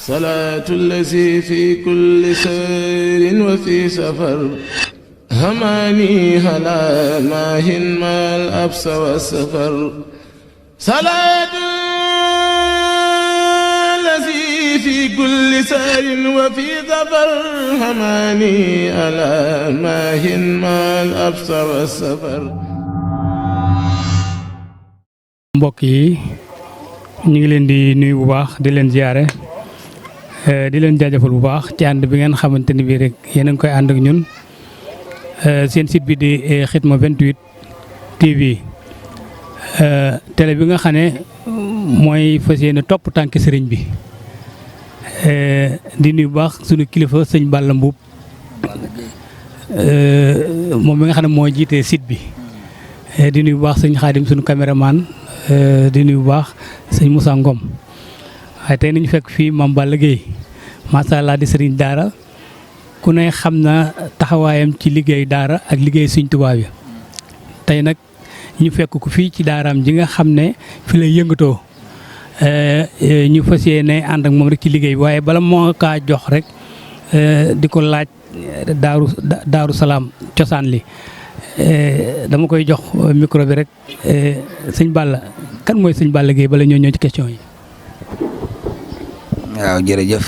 salaatu allazi fi kulli sayrin wa fi safar hamaani halaa maahin maal absa wa safar salaatu allazi fi kulli sayrin wa fi safar hamaani halaa maahin maal absa wa safar. mbokk yi ñu ngi leen di nuyu bu baax di leen ziare di leen jaajëfal bu baax ci ànd bi ngeen xamante ni bii rek yéen a ngi koy ànd ak ñun seen site bi di Khidma 28 TV télé bi nga xam ne mooy fas yéene topp tànki sëriñ bi di nuyu bu baax sunu kilifa sëñ Balla Mbuub moom mi nga xam ne moo jiite site bi di nuyu bu baax sëñ Xaadim sunu caméraman di nuyu bu baax sëñ Moussa Ngom waaye tey nañu fekk fii Mame Balla Gueye macha allah di sëriñ daara ku ne xam na taxawaayam ci liggéey daara ak liggéey sëñ Tuubaa bi tey nag ñu fekk ko fii ci daaraam ji nga xam ne fi lay yëngatoo ñu fas yéene ànd ak moom rek ci liggéey bi waaye bala moo kaa jox rek di ko laaj daaru salaam cosaan li dama koy jox micro bi rek sëñ Balla kan mooy sëñ Balla Gueye bala ñoo ñëw ci question yi. waaw jërëjëf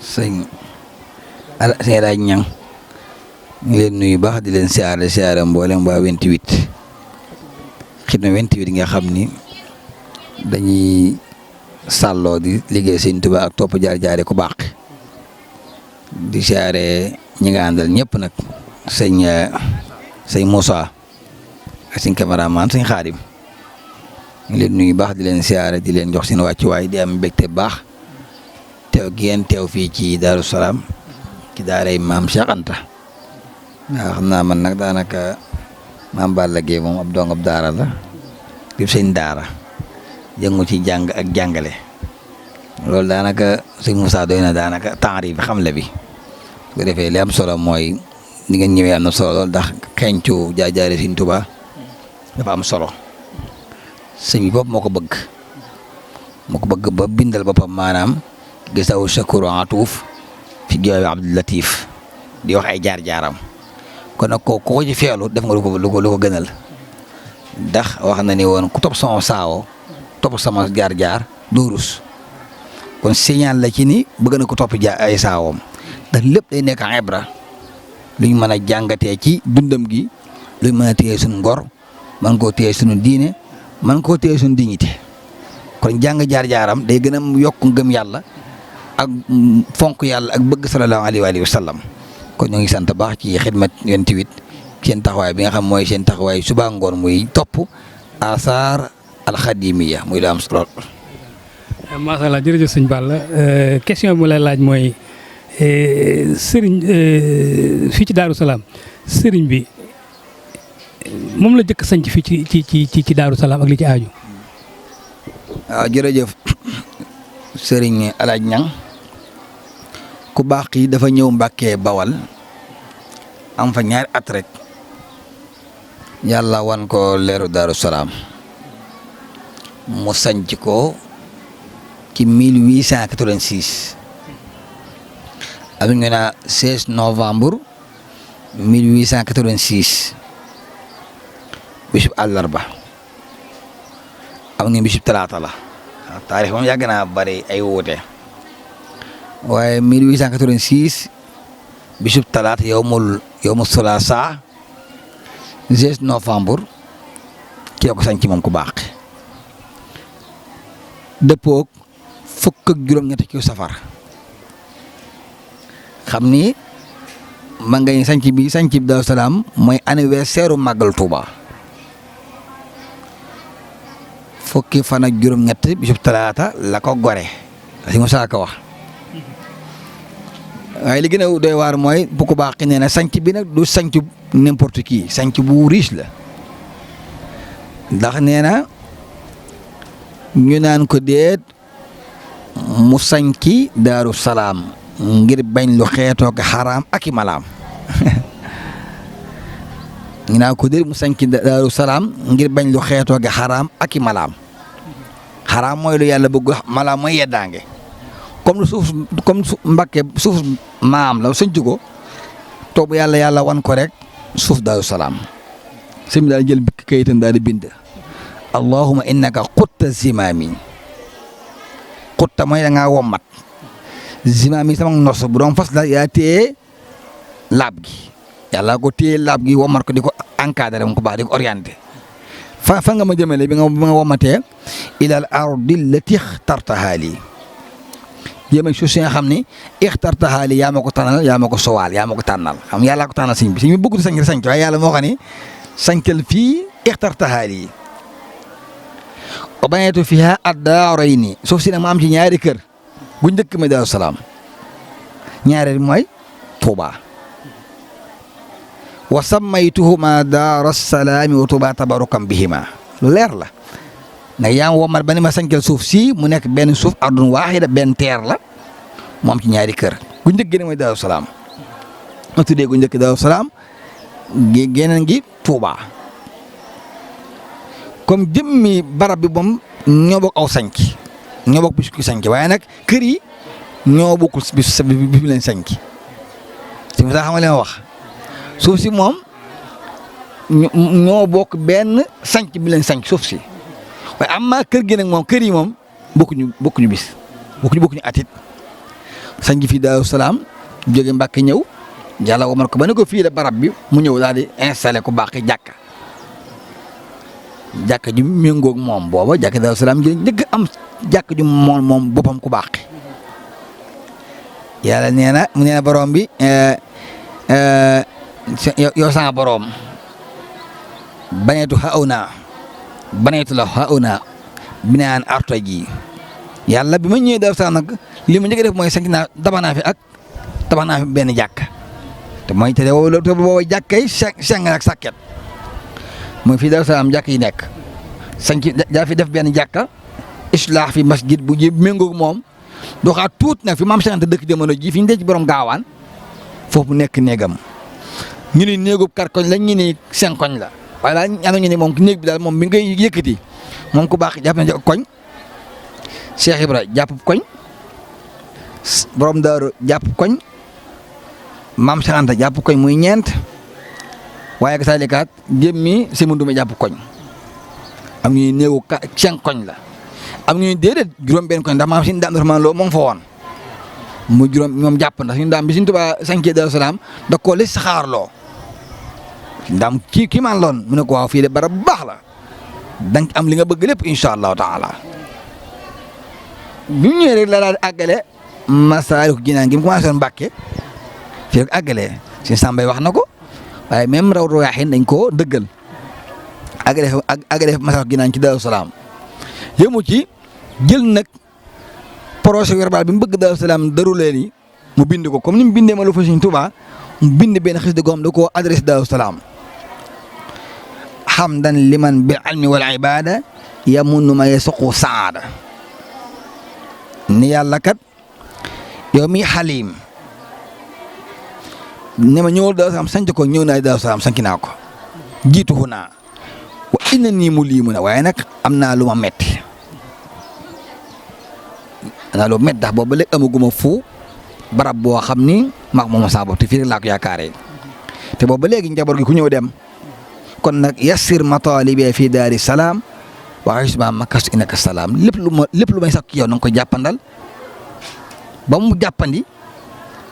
sëñ Laaj Ñang ñu leen nuyu baax di leen siyaare mboolem waa 28 Khidma 28 nga xam ni dañuy sàlloo di liggéey sëñ Tuubaa ak topp jaar-jaare ku baax di siyaare ñi nga àndal ñëpp nag sëñ Moussa ak sëñ cameraman sëñ Xaadim ñu leen nuyu baax di leen siyaare di leen jox seen wàccuwaay di am mbégte baax teew ngeen teew fii ci Daaru Salaam ci daaray maam Cheikh Anta waaw xam naa man nag daanaka Mame Balla Gueye moom ab dongab daara la di sëñ daara yëngu ci jàng ak jàngale loolu daanaka sëñ Moussa doy na daanaka taarif xamle bi su ko defee li am solo mooy ni ngeen ñëwee am na solo lool ndax xeeñcu jaar-jaare sëñ Tuubaa dafa am solo sëñ bi bopp moo ko bëgg ba bindal boppam maanaam gisaw Shakuru Atuuf fi jooy Abdul Latif di wax ay jaar-jaaram kon nag ko ci feelu def nga lu ko gënal ndax wax na ni woon ku topp sama saawo topp sama jaar-jaar doo rus kon signal la ci ni bëgg na ko topp ay saawoom ndax lépp day nekk ibra lu ñu mën a jàngatee ci dundam gi lu ñu mën a téye suñu ngor mën koo téye suñu diine mën koo téye suñu dignité kon jàng jaar-jaaram day gën a yokk ngëm yàlla ak fonk yàlla ak bëgg sallallahu alayhi wa sallam kon ñu ngi sant baax ci Khidma 28 seen taxawaay bi nga xam mooy seen taxawaay suba ngoon muy topp asaar alxadimiya muy lu am solo. macha allah jërëjëf sëñ Balla question bi mu lay laaj mooy sëriñ fii ci Daaru Salaam sëriñ bi moom la jëkk sanc fii ci Daaru Salaam ak li ci aaju. waaw jërëjëf sëriñ Alaaj Ñang ku baax kii dafa ñëw Mbàkke Bawal am fa ñaari at rek yàlla wan ko leeru Daaru Salaam mu sanc ko ci 1886 am ñu naa 16 novembre 1886 bisub àllarba am ngeen bisub talaata la taarix moom yàgg naa bari ay wuute waaye 1886 bisub talaata yowmu sulaasa 16 novembre ki ko sañ ci moom ku baax dëppoog fukk ak juróom-ñetti ci safar xam ni ma ngay sañc bi Daaru Salaam mooy anniversaire màggal Touba fukki fan ak juróom-ñett bisub talaata la ko gore si Musaa Ka wax waaye li gën a doy waar mooy bu ko baax nee na sanc bi nag du sanc n'importe qui sanc bu riche la ndax nee na ñu naan ko déet mu sanc Daaru Salaam ngir bañ lu xeetoog xaraam ak i malaam ñu naan ko déet mu sanc Daaru Salaam ngir bañ lu xeetoog xaraam ak i malaam xaraam mooy lu yàlla bëgg malaam mooy yeddaange comme Mbàkke suuf maam la sëñtu ko toog ba yàlla wan ko rek suuf Daaru Salaam sëñ bi daal jël bikk kayitam daal di bind allahumma innaka xutta zimaami xutta mooy da ngaa wommat zimaami sama nos bu doon fas la yaa téye laab gi yàlla ko téye laab gi wommat ko di ko encadré mu ko baax di ko orienté fa nga ma jëmale bi nga wommatee ilal ardi allati ixtartahaa lii jéem a suuf si nga xam ni ixtartahaa lii yaa ma ko tànnal yaa ma ko sowaal yaa ma ko tànnal xam yàlla ko tànnal sëñ bi bëgg di sañc waaye yàlla moo xam ni sañcal fii ixtartahaa lii wa baneetu fiha ad-daarayni suuf si nag ma am ci ñaari kër bu njëkk ma Daaru Salaam ñaareel mooy Touba wa sammaytuhuma Daara Salaami wa Touba tabarukan bihima lu leer la nag yaa ngi womal ba ni ma sañcal suuf si mu nekk benn suuf ardun waaxida benn teer la mu am ci ñaari kër gu njëkk gi mooy Daaru Salaam ma tuddee gu njëkk Daaru Salaam geneen gi Touba. comme jëmmi barab bi moom ñoo bokk aw sanc ñoo bokk bis ki sanc waaye nag kër yi ñoo bokkul bis bi leen sanc si mu saa xam nga leen wax suuf si moom ñoo bokk benn sanc bi leen sanc suuf si waaye am maa kër gi nag moom kër yi moom bokkuñu bis bokkuñu atit sanc fii Daaru Salaam jóge Mbàkke ñëw yàlla wamal ko ba ne ko fii la barab bi mu ñëw daal di installé ko baax jàkka ju méngoog moom booba jàkka Daaru Salaam njëkk am jàkka ju moom boppam ku baax yàlla nee na borom bi yow sama borom baneetu la xaw naa binaan arto ji yàlla bi ma ñëwee Daaru Salaam nag li ma njëkk a def mooy sanc naa tabax naa fi benn jàkka te mooy te booba jàkkay seng ak sàkket mooy fii Daaru Salaam jàkk yi nekk sanc daa fi def benn jàkka islaax fi masjid bu ji méngoog moom doxaat tuut nag fi maam Cheikh Anta dëkk jamono ji fi ñu denc borom gaawaan foofu nekk néegam ñu ni néegub karkoñ la ñu ni senkoñ la waaye daal am na ñu ni moom néeg bi daal moom mi ngay yëkkati moom ku baax jàpp na koñ Cheikh Ibra jàpp koñ borom Daaru jàpp koñ maam Cheikh Anta jàpp koñ muy ñeent waaye ak saalikaat jëmmi si mu dume jàpp koñ am ñuy néegu cinq koñ la am ñuy déedéet juróom benn koñ ndax maam suñu daam Rahmaan Lo moo ngi fa woon mu juróom moom jàpp ndax suñu daam bi suñu Tuubaa sañcee Daaru Salaam da koo li saxaarloo suñu daam kii man loon mu ne ko waaw fii de barab bu baax la danga am li nga bëgg lépp incha allahu taala bi mu ñëwee rek la daal di àggale Masaalikul Jinaan gi mu commencé woon Mbàkke fii rek àggale suñu Sàmbay wax na ko waaye même Rawdu Rayaahiin dañ koo dëggal àggale Masaalikul Jinaan ci Daaru Salaam yëmu ci jël nag projet verbal bi mu bëgg Daaru Salaam déroulé ni mu bind ko comme ni mu bindee ma lu fa Sëriñ Tuubaa mu bind benn xasida goo xam da koo adressé Daaru Salaam hamdan liman bil ilmi wal ibada yamunnu ma yasuqu saada ni yàlla kat yow mi xaliim ne ma ñëwal Daaru Salaam sanc ko ñëw naa Daaru Salaam sanc naa ko jiitu naa wa inna nii mu lii mu ne waaye nag am naa lu ma metti ndax boobu ba léegi amaguma fu barab boo xam ni maag moom saa bopp te fii rek laa ko yaakaaree te boobu ba léegi njaboot gi ku ñëw dem kon nag yassir matalibi fii daari salaam wa hisma makas inaka salaam lépp lu may sax yow na nga ko jàppandal ba mu jàppandi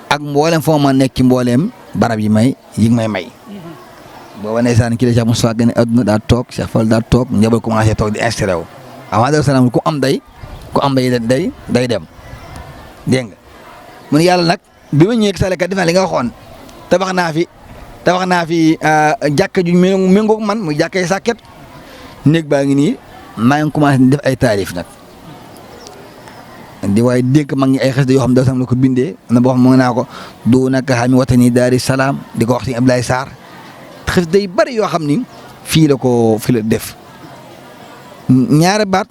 ak mboolem foo ma nekk ci mbooleem barab yi may may. booba ndeysaan kii la Cheikh Moustapha gën a adduna daa toog Cheikh Fall daa toog njaboot commencé toog di installé wu avant Daaru Salaam ku am day day dem dégg nga mu ne yàlla nag bi ma ñëwee salekat def naa li nga waxoon tabax naa fi jàkka ju méngoog man muy jàkkay sàkket néeg baa ngi nii maa ngi commencé def ay taarif nag di waaye dénk mag ñi ay xasida yoo xam Daaru Salaam la ko bindee na boo xam mu ngi naa ko du naka xami watani daari salaam di ko wax si Abdoulaye Sarr xasida yu bari yoo xam ni fii la def ñaari baat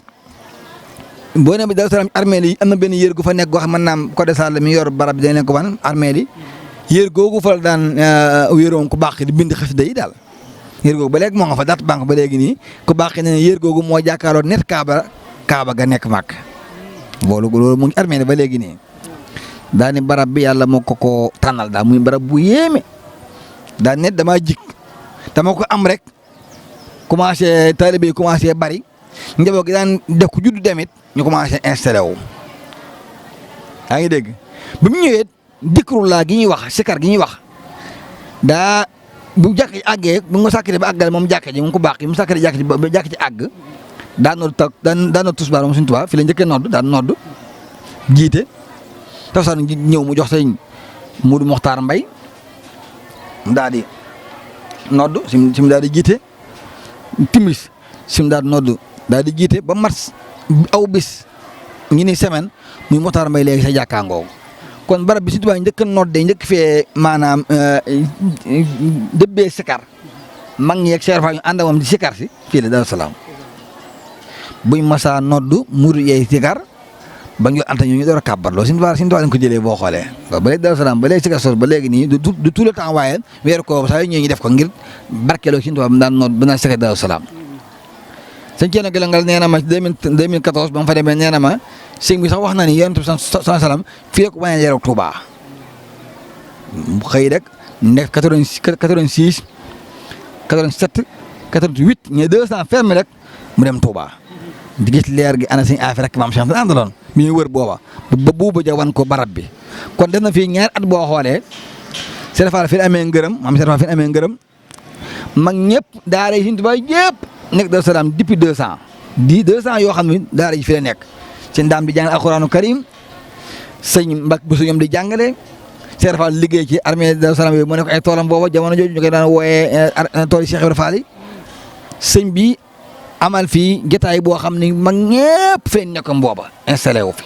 boo nee ba Daaru Salaam armée yi am na benn yër gu fa nekk goo xam mën naam Codé Sall mi yor barab bi day nekk ko ban armée yi yër googu fa la daan wéeroon ku baax di bind xasida yi daal yër googu ba léegi moo nga fa date banque ba léegi nii ku baax ne yër googu moo jàkkaarloo net Kaaba ga nekk Màkk loolu mu ngi armé ba léegi nii daa ni barab bi yàlla moo ko tànnal daal muy barab bu yéeme daa ne damaa jik dama ko am rek commencé taalibe yi commencé bari njaboot gi daan def ko juddu demit ñu commencé installé wu. yaa ngi dégg bi mu ñëwee dikrullah gi ñuy wax sikar gi ñuy wax daa bu jàkk ji àggee bu nga sàkkee ba àggale moom jàkk ji mu ko baax mu sàkkee jàkk ji ba jàkk ji àgg daan nodd daan nodd tusbaar moom suñu Tuubaa fi la njëkkee nodd daan nodd jiite tafsaan ñëw mu jox sëñ Mudu Moxtaar Mbay mu daal di nodd si mu daal di jiite timis si mu daal di nodd daal di jiite ba mat aw bis ñu ni semaine muy Moxtaar Mbay léegi sa jàkkaangoo kon barab bi Sëñ Tuubaa njëkk a noddee njëkk fee maanaam dëbbee sikar mag ñi ak Cheikh Fall ñu ànd ak moom di sikar si fii la Daaru Salaam buñ masaa nodd murid yeey sikar ba ñu anta ñu door a kàbbar loolu Sëñ Tuubaa lañ ko jëlee boo xoolee waaw ba léegi Daaru Salaam ba léegi sikar sos ba léegi nii du tout le temps waaye weeru ko saa yu ñëwee ñu def ko ngir barkeeloo Sëñ Tuubaa ba daan nodd ba daan sikar Daaru Salaam sëñ Ceerno Galangal nee na ma 2014 ba mu fa demee nee na ma sëñ bi sax wax na ni Yonent bi sallam fii rek wane leeru Touba xëy rek nekk 86 87 88 ñu 200 ferme rek mu dem Touba di gis leer gi ana sëñ affaire rek maam Cheikh Anta àndaloon mi ngi wër booba ba buuba ja wan ko barab bi kon def na fii ñaari at boo xoolee Serigne Fall fi la amee ngërëm maam Serigne Fall fi la amee ngërëm mag ñëpp daara yi Sëñ Tuubaa yëpp nekk Daaru Salaam depuis 200 yoo xam ne daara yi fi la nekk sëñ daam di jàngale alxuraanu karim sëñ Mbak bu su ñoom di jàngale Serigne Fall liggéey ci armée Daaru Salaam yooyu mu nekk ay toolam booba jamono jooju ñu koy daan wooyee tool yi Cheikh Ibrahima Fall yi sëñ bi amal fii jotaay boo xam ne mag ñëpp feen nekkoon booba installé wu fi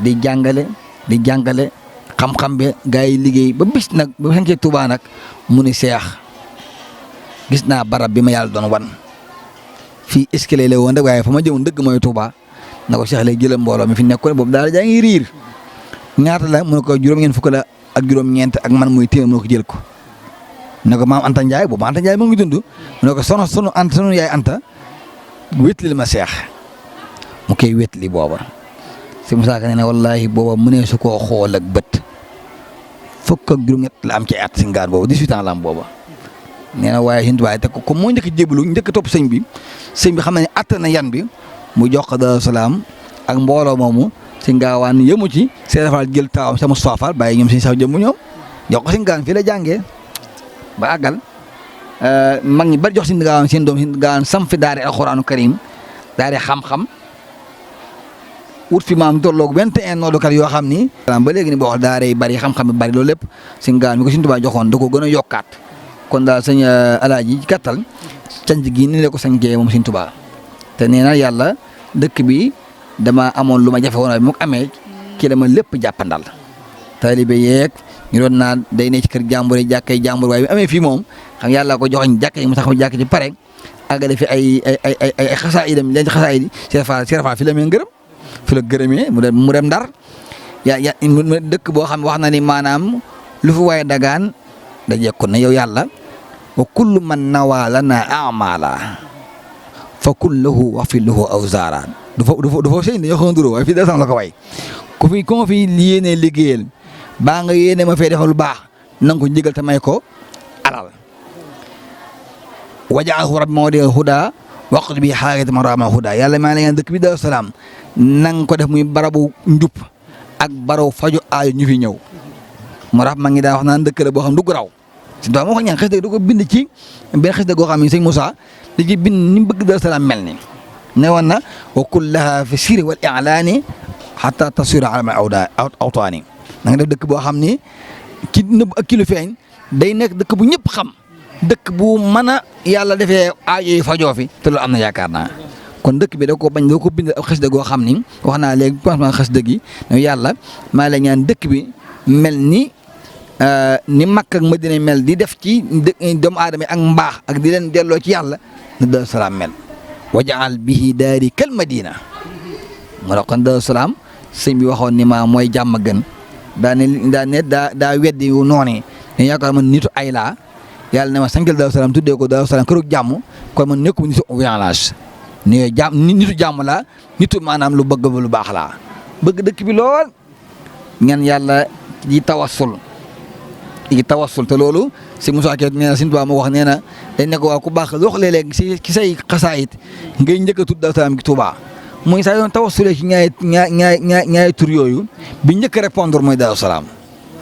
di jàngale xam-xam bi gaa yi liggéey ba bis nag ba sañcee Touba nag mu ni Seex gis naa barab bi ma yàlla doon wan fii escalier la woon rek waaye fa ma jëmoon dëgg mooy Touba na ko Seex léegi jëlal mbooloo mi fi nekkoon boobu daal jaa ngi riir ñaata la mu ne ko juróom-ñeent fukk la ak juróom-ñeent ak man muy téeméer mu ne ko jël ko ne ko maam Anta Ndiaye boobu Anta Ndiaye mu ngi dund mu ne ko sunu yaay Anta wétli ma Seex mu koy wétli booba si Musaa Ka ne wallaahi booba mu ne su koo xool ak bët fukk ak juróom-ñett la am ci at si ngaar boobu 18 ans la am booba nee na waaye Sëñ Tuubaa te ko moo njëkk jébbalu njëkk topp sëñ bi xam na ne att na yan bi mu jox ko Daaru Salaam ak mbooloo moomu si ngaawaan yëmu ci Sëñ Fall jël taawam sa Mustafaa Fall bàyyi ñoom suñu sax jëmm ñoom jox ko si ngaawaan fii la jàngee ba àggal mag ñi bari jox si ngaawaan seen doom si ngaawaan sam fi daare alxuraanu karim daare xam-xam wut fi maam tolloog 21 noodukat yoo xam ni ba léegi ni boo wax daare yi bari xam-xam bi bari loolu lépp si ngaawaan mi ko Sëñ Tuubaa joxoon da ko gën a yokkaat kon daal sëñ Alaaji ci gàttal canc gi ni la ko sañcee moom Sëñ Tuubaa te nee na yàlla dëkk bi dama amoon lu ma jafe woon waaye mu amee ci la ma lépp jàppandal taalibe yeeg ñu doon naan day ne ci kër jàmbur yi jàkkay jàmbur waaye bi amee fii moom xam yàlla ko joxoñ jàkk yi mu taxaw jàkk ci pare àggale fi ay xasaayidam leen ci xasaayid yi Cheikh Fall fi la mee ngërëm fi la gërëmee mu dem Ndar dëkk boo xam wax na ni maanaam lu fi waaye dagaan da jekkoon na yow yàlla wa kullu man nawaa lana amala fa kun lahu wax fi lahu awzaara du fa sëñ dañoo xaw a nduroo waaye fii da la ko way ku fi yéenee liggéeyal baa nga yéene ma fee defal lu baax na nga ko njëgal te may ko alal wajaahu rabbi mawdi huda waqt bi xaagati marama huda yàlla maa ngi leen dëkk bi Daaru Salaam na nga ko def muy barabu njub ak baraw faju aayu ñu fi ñëw moo tax ma ngi daa wax naan dëkk la boo xam du graw Sëñ Tuubaa moo ko ñaan xës da ko bind ci benn xës da goo xam ne sëñ Moussa li ci bind ni mu bëgg Daaru Salaam mel ni ne woon na wa kullaha fi sirri wal i'laani hatta tasira alama awtaani na nga def dëkk boo xam ni ki nëbb ak kilo feeñ day nekk dëkk bu ñëpp xam dëkk bu mën a yàlla defee aajo yi fajoo fi te loolu am na yaakaar naa kon dëkk bi da ko bañ da ko bind ak xës da goo xam ni wax naa léegi commencement xës dëgg yi ne yàlla maa la ñaan dëkk bi mel ni Makka ak Madina mel di def ci doomu aadama ak mbaax ak di leen delloo ci yàlla na Daaru Salaam mel wajaal bihi daari kal Madina moo tax kon Daaru Salaam sëñ bi waxoon ni ma mooy jàmm gën daa weddi noonu ne yaakaar man nitu ay laa yàlla ne ma sankal Daaru Salaam tuddee ko Daaru Salaam kërug jàmm kon man nekku nitu violence nitu jàmm laa nitu maanaam lu bëgg lu baax laa bëgg dëkk bi lool ñaan yàlla di tawassul te loolu si Moussa Kelle nee na Sëñ Tuubaa moo wax nee na dañ ne ko waa ku baax wax léeg-léeg ci say xasaayit ngay njëkk a tudd Daaru Salaam gi Touba muy saa yoon tawassulee ci ñaari tur yooyu bi njëkk a répondre mooy Daaru Salaam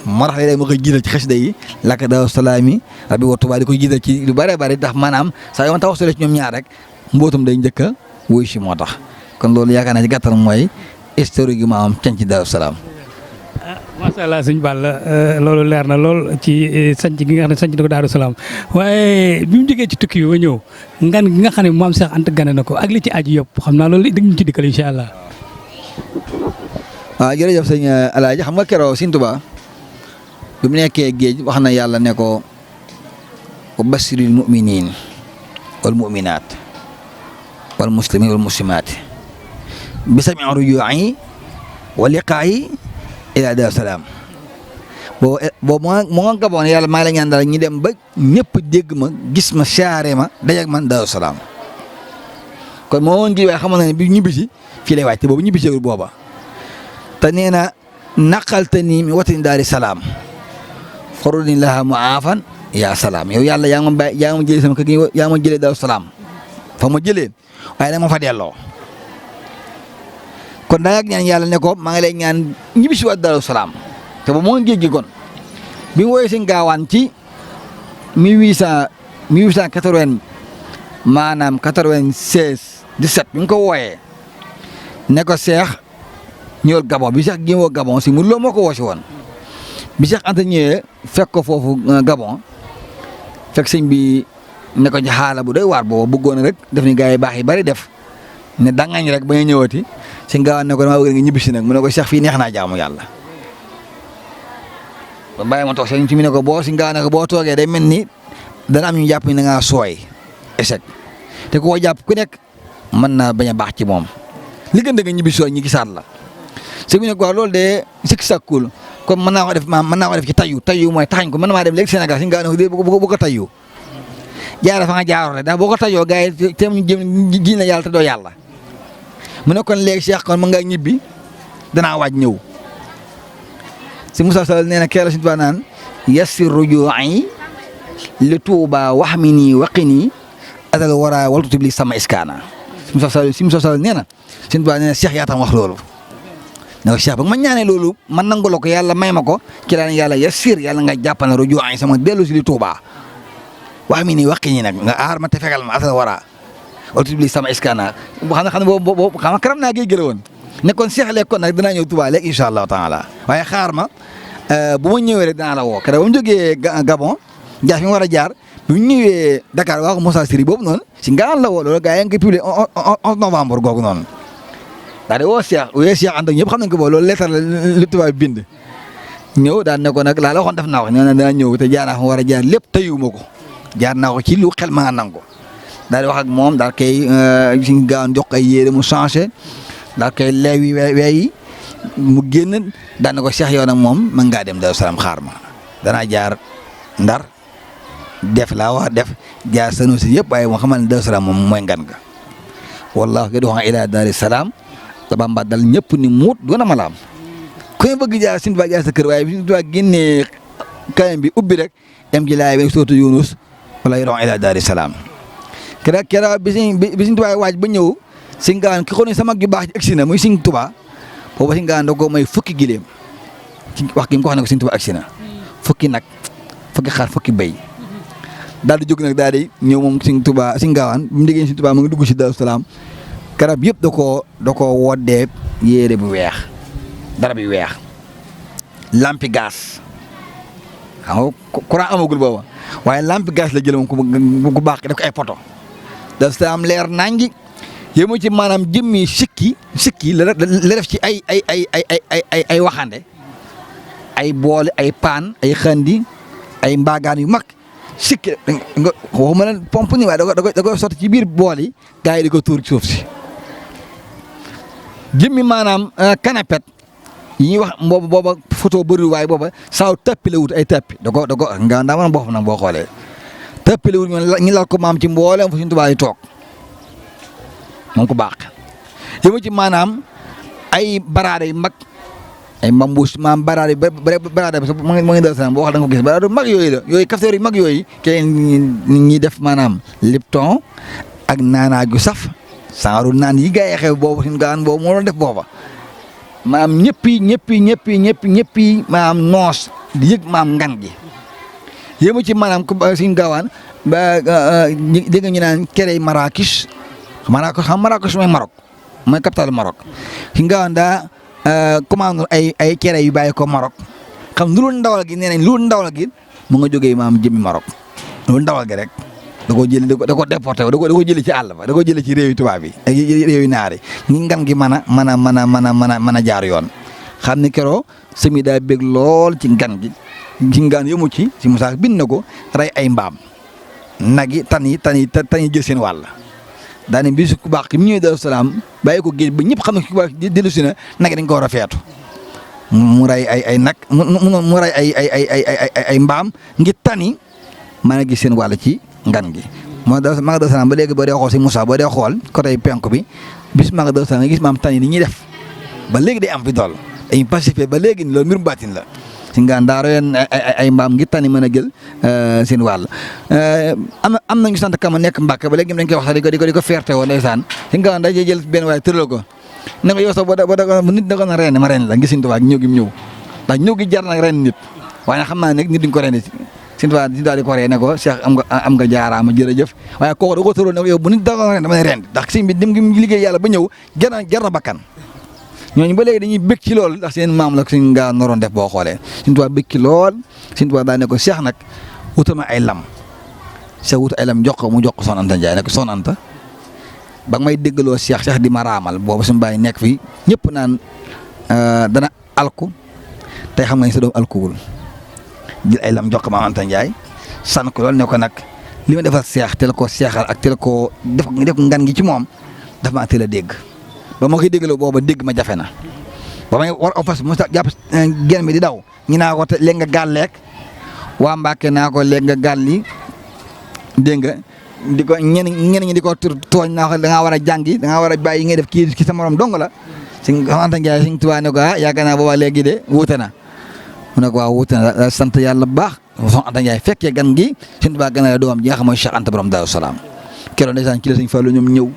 moo tax léeg-léeg ma koy jiital ci xasida yi laka Daaru Salaam yi rabbi wa Touba di koy jiital ci lu bëree bëri ndax maanaam saa yoon tawassulee ci ñoom ñaar rek mbootum day njëkk a wuy si moo tax kon loolu yaakaar naa ci gàttal mooy historique gi maam canc Daaru Salaam. macha allah sëñ Balla loolu leer na lool ci sanc gi nga xam ne sanc na ko Daaru Salaam waaye bi mu jógee ci tukki bi ba ñëw ngan gi nga xam ne maam Cheikh Anta gane na ko ak li ci aju yëpp xam naa loolu dëgg ñu ci dikkal incha allah. waaw jërëjëf sëñ Alaaji xam nga keroog Sëñ Tuubaa bi mu nekkee géej wax na yàlla ne ko wa bashiril mu'minin wal mu'minat wal muslimin wal muslimat bi sami ruju'i wa liqaa'i ila Daaru Salaam boobu moo nga Gabon yàlla maa la ñaan daal ñu dem ba ñëpp dégg ma gis ma siyaare ma daje ak man Daaru Salaam kon moo woon gi waaye xamoon na ne bi ñibbisi fii lay wàcc te boobu ñibbisiwul booba te nee na naqaltani mi watani Daari Salaam xoruni laha mu'aafan yaa salaam yow yàlla yaa ma jëlee sama kër yaa ma jëlee Daaru Salaam fa ma jëlee waaye nag ma fa delloo kon daa yàgg ñaan yàlla ne ko maa ngi lay ñaan ñibbisi waat Daaru Salaam te ba moo géej gi kon bi mu woowee Sëñ Gaawaan ci 1880 maanaam 96 17 bi mu ko wooyee ne ko Cheikh ñëwal Gabon bi Cheikh ñëwoo Gabon si Modou Lo moo ko woo si woon bi Cheikh Anta ñëwee fekk ko foofu Gabon fekk sëñ bi ne ko ci xaala bu doy waar boobu bëggoon rek def ni gars yi baax yi bari def ne dangañ rek ba ñu ñëwati Sëñ Gaawaan ne ko damaa bëgg nga ñibbisi nag mu ne ko Cheikh fii neex naa jaamu yàlla. ba bàyyi ma toog sëñ ci mi ne ko boo Sëñ Gaawaan ne ko boo toogee day mel ni dana am ñu jàpp ni da ngaa sooy échec te ku ko jàpp ku nekk mën naa bañ a baax ci moom li gën da nga ñibbisi ñi gisaat la. sëñ bi ne ko waaw loolu de sikk sàkkul comme mën naa ko def ci tayyu mooy taxañ ko mën na maa dem léegi Sénégal Sëñ Gaawaan ne ko bu ko tayyu jaara fa nga jaaroon rek ndax boo ko tayyoo gars yi teem ñu jëm ji na yàlla te doo yàlla mu ne kon léegi Cheikh kon mën ngaa ñibbi danaa waaj ñëw si Moussa Sall nee na keroog Sëñ Tuubaa naan yassir rujuu'i li Tuubaa wahmini waqini adal wara wal tutib li sama iskaana si Moussa Sall nee na Sëñ Tuubaa nee na Cheikh yaa tam wax loolu ne ko Cheikh ba ma ñaanee loolu man nangu la ko yàlla may ma ko ci laa ne yàlla yassir yàlla nga jàppale rujuu'i sama dellu si li Tuubaa wahmini waqini nag nga aar ma te fegal ma adal wara wal tutib li sama iskaana xam ne boobu xam nga karam naa géej gëla woon nekkoon Cheikh léegi kon nag dinaa ñëw Touba léegi incha allahu taala waaye xaar ma bu ma ñëwee rek dinaa la woo keroog ba mu jógee Gabon jaar fi mu war a jaar bu ñu ñëwee Dakar waa ko Moussa Siri boobu noonu si ngaan la woo loolu gars yi nga koy publié 11 novembre googu noonu daal di woo Cheikh ànd ak ñëpp xam nañ ko boobu loolu lettre la li tubaab bind ñëw daan ne ko nag laa la waxoon def naa ko nee na dinaa ñëw te jaar naa fa war a jaar lépp tëyuma ko jaar naa ko ci lu xel ma nga nangu daal di wax ak moom daal koy si gaan jox ay yére mu changé daal koy leewi weeyi mu génn daan na ko Cheikh yow nag moom mën ngaa dem Daaru Salaam xaar ma danaa jaar Ndar def laa wax def jaar Sanusi yëpp waaye moo xamal ne Daaru Salaam moom mooy ngan ga wallaahi ga di wax ilaa Daari Salaam te Bamba dal ñëpp ni muut doon na ma laam ku ñu bëgg jaar Sëñ Tuubaa jaar sa kër waaye bi Sëñ Tuubaa génnee kayam bi ubbi rek dem ci laay bi sootu Yunus wala yoroon ilaa Daari Salaam keroog bi Sëñ Tuubaa waaj ba ñëw Sëñ Gaawaan ki xool sama mag yu baax ji agsi na muy Sëñ Tuubaa boobu Sëñ Gaawaan da ko may fukki gileem ci wax gi mu ko wax ne ko Sëñ Tuubaa agsi na fukki nag fukki xar fukki béy daal di jóg nag daal di ñëw moom Sëñ Tuubaa Sëñ Gaawaan bi mu déggee Sëñ Tuubaa mu ngi dugg si Daaru Salaam garab yëpp da koo woddee yére bu weex dara bi weex lampi gaz xam nga courant amagul booba waaye lampi gaz la jël moom ku baax def ko ay poto Daaru Salaam leer naññi yéemu ci maanaam jëmmi sikki la def ci ay waxande ay boole ay paan ay xandi ay mbaagaan yu mag sikki nga waxuma leen pompe ni waaye da koy sotti ci biir bool yi gars yi di ko tuur ci suuf si jëmmi maanaam canapette yi ñuy wax booba photo bëriwul waaye booba saaw tappi la wut ay tappi da ko nga daa mën boppam nag boo xoolee tappi la wut ñu lal ko maam ci mbooleem fa Sëñ Tuubaa yi toog moom ko baax yëmu ci maanaam ay baraada yu mag ay mbambuus maam baraada baraada bi mu ngi Daaru Salaam boo wax da nga ko gis baraada yu mag yooyu la yooyu cafetière yu mag yooyu ke ñi def maanaam Lipton ak naanaa gu saf saaru naan yi gaa yi xew boobu suñu gaan boobu moo doon def booba maam ñëpp maam noos di yëg maam ngan gi yéemu ci maanaam suñu gaawaan ba dégg nga ñu naan kerey Marrakech Marrakech mooy Maroc mooy capitale Maroc suñu gaawaan daa commande ay kere yu bàyyi ko Maroc xam lu ndawal gi nee nañ lu ndawal gi mu nga jógee maam jëmmi Maroc lu ndawal gi rek da koo jëli da ko déporté da ko jëli ci àll ba da ko jëli ci réewi tubaab yi ak réewi naar yi ngi ngan gi mën a jaar yoon xam ne keroo semi daa bég lool ci ngan gi ci ngaan yëmu ci si Moussa bind na ko rey ay mbaam nag yi tan yi jël seen wàll daane bisu ku baax ki mu ñëwee Daaru Salaam bàyyi ko géej ba ñëpp xam ne ku baax dellu si na nag dañ ko war a feetu mu rey ay nag mu rey ay mbaam ngir tani mën a gis seen wàll ci ngan gi moo da ma nga Daaru Salaam ba léegi boo dee xool si Moussa boo dee xool côté penku bi bis ma nga Daaru Salaam nga gis maam tani ni ñuy def ba léegi day am fi dool ay pacifié ba léegi ni loolu mbirum baatin la si ngaan daaro yeen ay mbaam ngir tani mën a jël seen wàll am nañu sant kama nekk Mbàkke ba léegi dañ koy wax sax di ko fierté woon ndeysaan si ngaan day jël benn waaye tëral ko ne ko yow sax boo nit da ko na ren ma ren la ngi Sëñ Tuubaa ñëw gi ñëw ndax ñëw gi jar nag ren nit waaye xam naa nag nit duñ ko ren Sëñ Tuubaa di ko ree ne ko Cheikh am nga jaaraama jërëjëf waaye kooku da ko tëral ne ko yow bu nit da ko ren dama ne ren ndax sëñ bi dem gi liggéey yàlla ba ñëw jar na bakkan ñooñu ba léegi dañuy bëgg ci lool ndax seen maam la suñ ngaa noroon def boo xoolee Sëñ Tuubaa bëgg ci lool Sëñ Tuubaa daa ne ko Cheikh nag wutal ma ay lam Cheikh wut ay lam jox ko mu jox ko Soxna Anta Ndiaye ne ko Soxna Anta ba may déggaloo Cheikh di ma raamal boobu suñu bàyyi nekk fii ñëpp naan dana alku tey xam nga ni sa doom alkuwul jël ay lam jox ko maam Anta Ndiaye san ko lool ne ko nag li ma defal Cheikh teel koo seexal ak teel koo def ngan gi ci moom dafa maa teel a dégg ba ma koy déggaloo booba dégg ma jafe na ba may war a fas mu jàpp genn mi di daw ñu naa ko léegi nga gaal leeg waa Mbàkke naa ko léegi nga gaal li dégg nga di ko ñenn ñi di ko tooñ naa ko da ngaa war a jàngi da ngaa war a bàyyi ngay def kii sa morom dong la Sëñ Anta Ndiaye Sëñ Tuubaa ne ko yaakaar naa booba léegi de wuute na mu ne ko waaw wuute na sant yàlla bu baax Soxna Anta Ndiaye fekkee gan gi Sëñ Tuubaa gën a doomam ji nga xam mooy Cheikh Anta borom Daaru Salaam keroog ndeysaan ci la Sëñ Fallu ñoom ñëw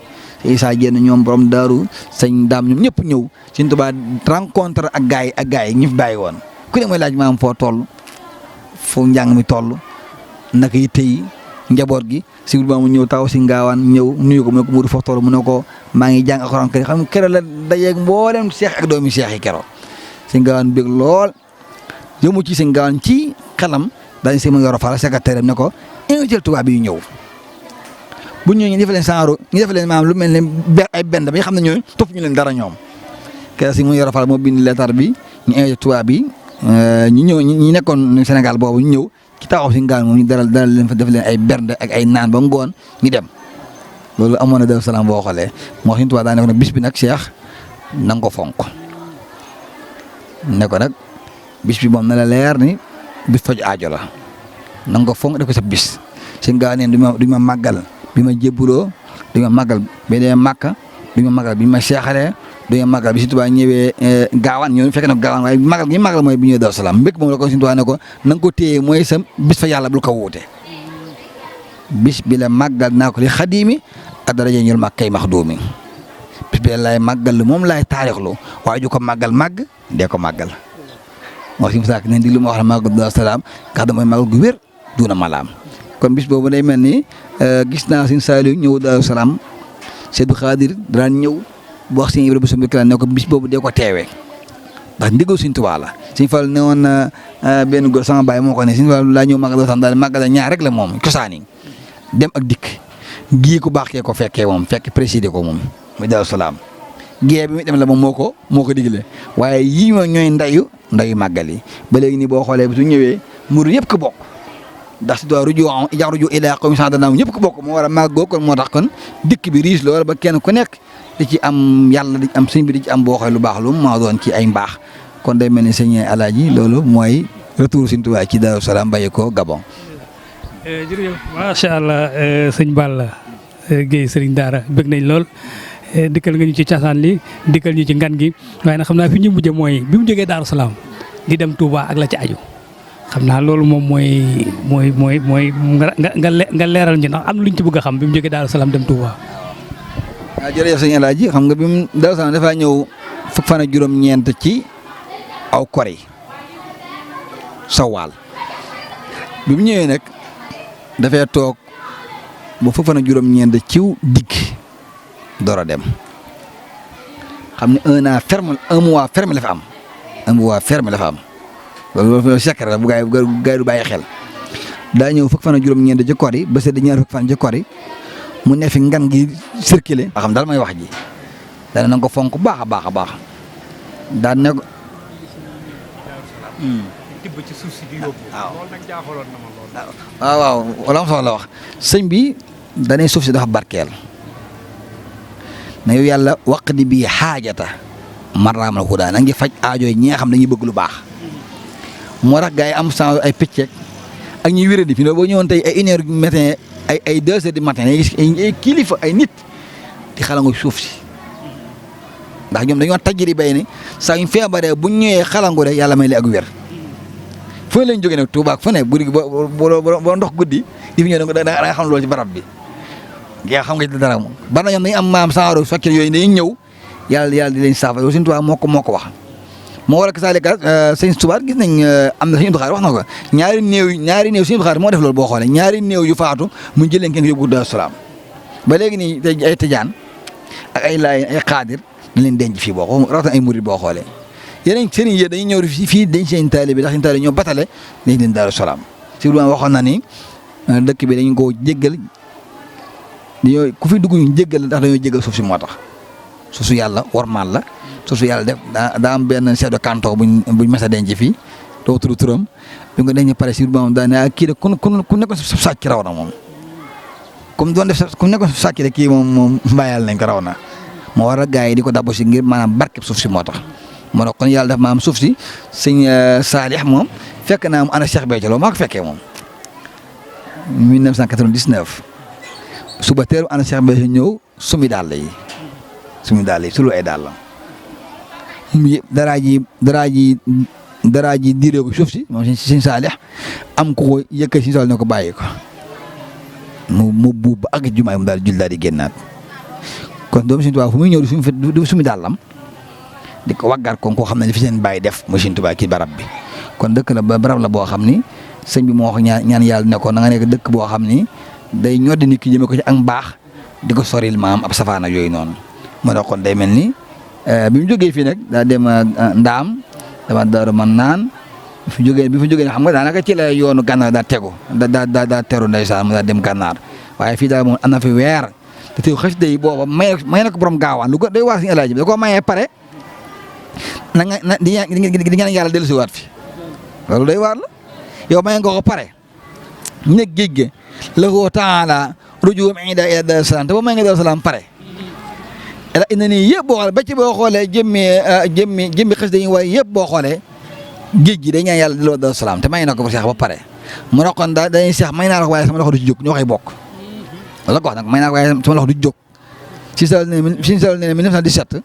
Issa Diène ñoom borom daaru sëñ daam ñoom ñëpp ñëw Sëñ Tuubaa rencontre ak gaay yi ñu fi bàyyi woon ku ne mooy laaj maam foo toll foo njàng mi toll naka yi tey njaboot gi si ba mu ñëw taw si ngaawaan ñëw nuyu ko mu ne ko Modou foo toll mu ne ko maa ngi jàng alxuraan kër xam keroog la dajeeg mboolem seex ak doomi seex yi keroog si ngaawaan bég lool yëmu ci si ngaawaan ci xelam daañu si ma yor a faral secrétaire ne ko invité tubaab yi ñëw bu ñëwee ñu defal leen saaru ñu defal leen maanaam lu mel ne ay benn ba ñu xam ne ñooy topp ñu leen dara ñoom keroog si mu yor a faral moo bind lettre bi ñu invité tubaab yi ñu ñëw ñi nekkoon Sénégal boobu ñu ñëw ci taxaw si ngaan moom ñu dalal leen fa def leen ay bernde ak ay naan ba ngoon ñu dem loolu amoon na Daaru Salaam boo xoolee moo xam ne tubaab daa ne ko nag bis bi nag Cheikh na nga ko fonk ne ko nag bis bi moom na la leer ni bis faj aajo la na nga ko fonk def ko sa bis si ngaan neen duñ ma màggal bi ma jébbuloo duñ ma màggal bi dee Màkka duñ ma màggal bi ma seexalee duñ ma màggal bi si tubaab ñëwee gaawaan ñëw fekk na gaawaan waaye màggal gi màggal mooy bi ñëwee Daaru Salaam mbékk moom la ko si tubaab ne ko na nga ko téye mooy sa bis fa yàlla bul ko wuute bis bi la màggal naa ko li xadiimi ak daraja ñul mag kay max doomi bis bi laay màggal moom laay taarixlu waaye ju ko màggal màgg dee ko màggal moo si musaak ne di lu ma wax la màggal Daaru Salaam nga xam ne mooy màggal gu wér duuna malaam kon bis boobu day mel ni gis naa Sëñ Saaliw ñëw Daaru Salaam Seydou Khadir daan ñëw bu wax Sëñ Ibrahima Bousso Mbirkilaan ne ko bis boobu dee ko teewee ndax ndigal Sëñ Tuubaa la Sëñ Fall ne woon benn góor sama baay moo ko ne Sëñ Fall laa ñëw màggal Daaru Salaam daal màggal ñaar rek la moom cosaan yi dem ak dikk gii ku baax kee ko fekkee moom fekk présidé ko moom muy Daaru Salaam gée bi muy dem la moom moo ko digle waaye yii moom ñooy ndayu màggal yi ba léegi nii boo xoolee bi su ñëwee murid yëpp ko bokk ndax si doon ruju ilaa qawmin saadanaahum ñëpp ko bokk moo war a màggoo kon moo tax kon dikk bi riis lool ba kenn ku nekk di ci am yàlla di am sëñ bi di ci am boo xoolee lu baax lu maa doon ci ay mbaax kon day mel ni sëñ Alaaji loolu mooy retour Sëñ Tuubaa ci Daaru Salaam bàyyi ko Gabon. jërëjëf macha allah sëñ Balla Guèye sëriñ Daara bëgg nañ lool dikkal nga ñu ci casaan li dikkal ñu ci ngan gi waaye nag xam naa fi ñu mujjee mooy bi mu jógee Daaru Salaam di dem Touba ak la ci aju xam naa loolu moom mooy nga leeral ñu ndax am na lu ñu ci bëgg a xam bi mu jógee Daaru Salaam dem Touba. waaw jërëjëf sëñ El Hadji xam nga bi mu Daaru Salaam dafaa ñëw fukk fan ak juróom-ñeent ci aw kori sawaal bi mu ñëwee nag dafay toog ba fukk fan ak juróom-ñeent ciw digg door a dem xam ne un mois ferme la fa am un mois ferme la fa am loolu secret la bu gaay du bàyyi xel daa ñëw fukk fan ak juróom-ñeent ci kori ba sedd ñaar fukk fan ci kori mu ne fi ngan gi circulé. nga xam daal may wax ji dana na ko fonk baax a baax a baax daan ne ko. tibb ci suuf si di yóbbu. loolu nag jaaxaloon na ma lool. waaw wala am soxla wax sëñ bi danay suuf si dafa barkeel na yow yàlla waq di bii xaajata maraamal xudaa na ngi faj aajo yi ñi nga xam dañuy bëgg lu baax moo tax gars yi am sang ay picc ak ñuy wéradi fi boo ñëwoon tey ay 1h du matin ay 2h du matin ay kilifa ay nit di xalangu suuf si ndax ñoom dañoo tajjiri bay ne saa yu feebaree bu ñëwee xalangu rek yàlla may la ak wér foo leen jógee nag Touba ak fu ne guddi boo ndox guddi di fi ñëw da nga xam loolu ci barab bi nga xam nga ci dara moom bari na ñoom dañuy am maam saaru fekkee yooyu dañuy ñëw yàlla di leen saafara yow Sëñ Tuubaa moo ko wax moo war a kasaalika Sëñ Tuubaa gis nañ am na Sëñ Abdou Khadre wax na ko ñaari néew Sëñ Abdou Khadre moo def loolu boo xoolee ñaari néew yu faatu mu jëleen kenn yóbbu Daaru Salaam ba léegi nii tey ay tijaan ak ay laay ay xaadir dañ leen denc fii boo xoolee rawatina ay murid boo xoolee yeneen sëriñ yi dañuy ñëw fii dañ seen taalibe bi ndax seen taalibe ñoo batale dañ leen Daaru Salaam si lu waxoon na ni dëkk bi dañu koo jéggal dañoo ku fi dugg ñu jéggal ndax dañoo jéggal suuf si moo tax suuf su yàlla wormaal la suuf su yàlla def daa am benn chef de canton buñ mas a denc fii doo tudd turam bi nga denc pare si moom daa ne kii de ku nekkoon su sàcc raw na moom comme doon def ku nekkoon su sàcc de kii moom mbayal nañ ko raw na moo war a gars yi di ko dabbu si ngir maanaam barkeb suuf si moo tax moo tax kon yàlla def maanaam suuf si sëñ Saalix moom fekk naa mu ànd ak Cheikh Béthio loolu maa ko fekkee moom 1999 suba teeru ànd ak Cheikh Béthio ñëw sumi daal yi sulu ay daal la daraa ji diiree ko suuf si moom sëñ Saalix am ku ko yëkkati si sol ne ko bàyyi ko mu buub ba ak jumaay mu daal jul daal di génnaat kon doomu Sëñ Tuubaa fu muy ñëw du sumi daalam di ko waggaat kon koo xam ne li fi seen bàyyi def mu Sëñ Tuubaa kii barab bi kon dëkk la barab la boo xam ni sëñ bi moo wax ñaan yàlla ne ko na nga nekk dëkk boo xam ni day ñoddi nit ki jëme ko ci ak mbaax di ko soril maam ab safaan ak yooyu noonu moo tax kon day mel ni bi mu jógee fii nag daa dem ndaam dama Daaru Manaan bi fi jógee xam nga daanaka ci la yoonu gànnaar daa tegu daa teru ndeysaan mu daa dem gànnaar waaye fii daal moom am na fi weer te teew xasida yi booba may na ko borom gaawaan lu ko day wax Sëñ Alaaji bi da koo mayee pare na nga di ñaan yàlla dellusiwaat fi loolu day waar la yow may nga ko pare nekk géej gi la ko taala rujuum ida ila Daaru Salaam te boo may nga Daaru Salaam pare ela ina nii yëpp boo xoolee ba ci boo xoolee jëmmi xasida yi waaye yëpp boo xoolee géej gi day ñaan yàlla delloo Daaru Salaam te may na ko Seex ba pare mu ne kon dañuy Seex may naa la ko waaye sama loxo du ci jóg ñoo koy bokk wala ko wax nag may naa ko waaye sama loxo du ci jóg Sëñ Saaliw nee na 1917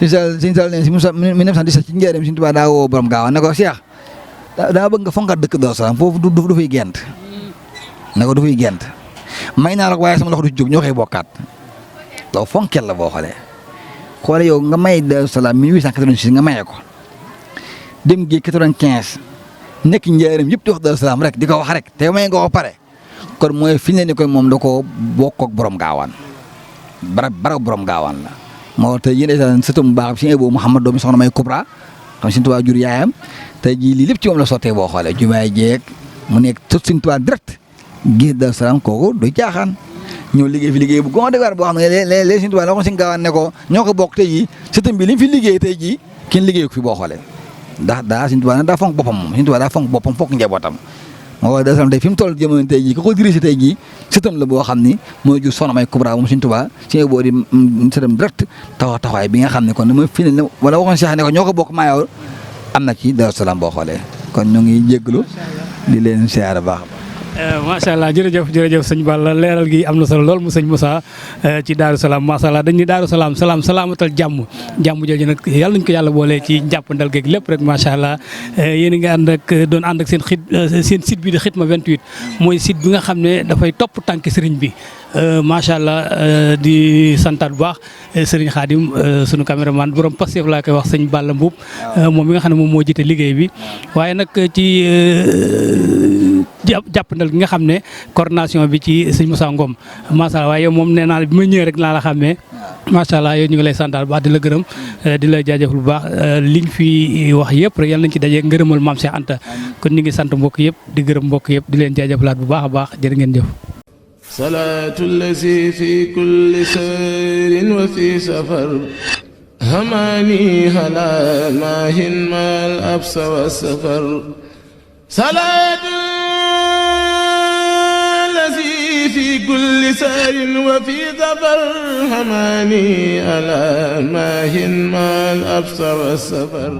Sëñ Saaliw nee na 1917 ci njëriñ Sëñ Tuubaa daa woo borom gaaw ne ko Seex daa bëgg nga fonkat dëkk Daaru Salaam foofu du fay gent ne ko du fay gent may naa la ko waaye sama loxo du ci jóg ñoo koy bokkaat loolu fonkel la boo xoolee yow nga may Daaru Salaam 1886 nga maye ko dem gi 95 nekk njëriñ yëpp di wax Daaru Salaam rek di ko wax rek te may nga ko pare kon mooy fi ne ni koy moom da koo bokk ak borom gaawaan barab borom gaawaan la moo tey yéen sëtam baax si boobu Mouhamad doomi soxna May Kubra xam Sëñ Tuubaa jur yaayam tey jii lii lépp ci moom la sottee boo xoolee jumaay jeeg mu nekk tout Sëñ Tuubaa direct gis Daaru Salaam kooku du caaxaan ñëw liggéey fi liggéey bu góor de waar boo xam ne léeg-léeg Sëñ Tuubaa la ko Sëñ gaawaan ne ko ñoo ko bokk tey jii sëtam bi li mu fi liggéey tey jii kenn liggéey ko fi boo xoolee ndax Sëñ Tuubaa daa fonk boppam moom Sëñ Tuubaa daa fonk boppam fonk njabootam moo wax Daaru Salaam tey fi mu toll jamono tey jii ko dirigé tey jii sëtam la boo xam ni mooy jur soxna May Kubra moom Sëñ Tuubaa si boo di sëtam direct taxawaay bi nga xam ne kon mooy fi ne wala waxoon Cheikh ne ko ñoo ko bokk maayoor am na ci Daaru Salaam boo xoolee kon ñu ngi jégalu di leen siyaare baax macha allah jërëjëf sëñ Balla leeral gi am na solo lool mu sëñ Moussa ci Daaru Salaam macha allah dañ ni Daaru Salaam salaamatal jàmm jooju nag yàlla nañu ko yàlla boole ci njàppandal geeg lépp rek macha allah yéen a ngi ànd ak doon ànd ak seen site bi di Khidma 28 mooy site bi nga xam ne dafay topp tànki sëriñ bi macha allah di santaat bu baax sëriñ Khadim sunu caméraman borom Pastef laa koy wax sëñ Balla Mbuub moom mi nga xam ne moom moo jiite liggéey bi waaye nag ci jàppandal gi nga xam ne coordination bi ci sëñ Moussa Ngom macha allah waaye yow moom nee naa bi ma ñëwee rek naa la xàmmee macha allah yow ñu ngi lay santaat bu baax di la gërëm di la jaajëfal bu baax liñ fi wax yëpp rek yal nañ ci daje ngërëmal maam Cheikh Anta kon ñu ngi sant mbokk yëpp di gërëm mbokk yëpp di leen jaajëfalaat bu baax a baax jërë ngeen jëf. salaatu lazi fi kulli sayrin wa fi safar hamani hala maahin mal absa wa safar salaatu lazi fi kulli sayrin wa fi safar hamani hala maahin mal absa wa safar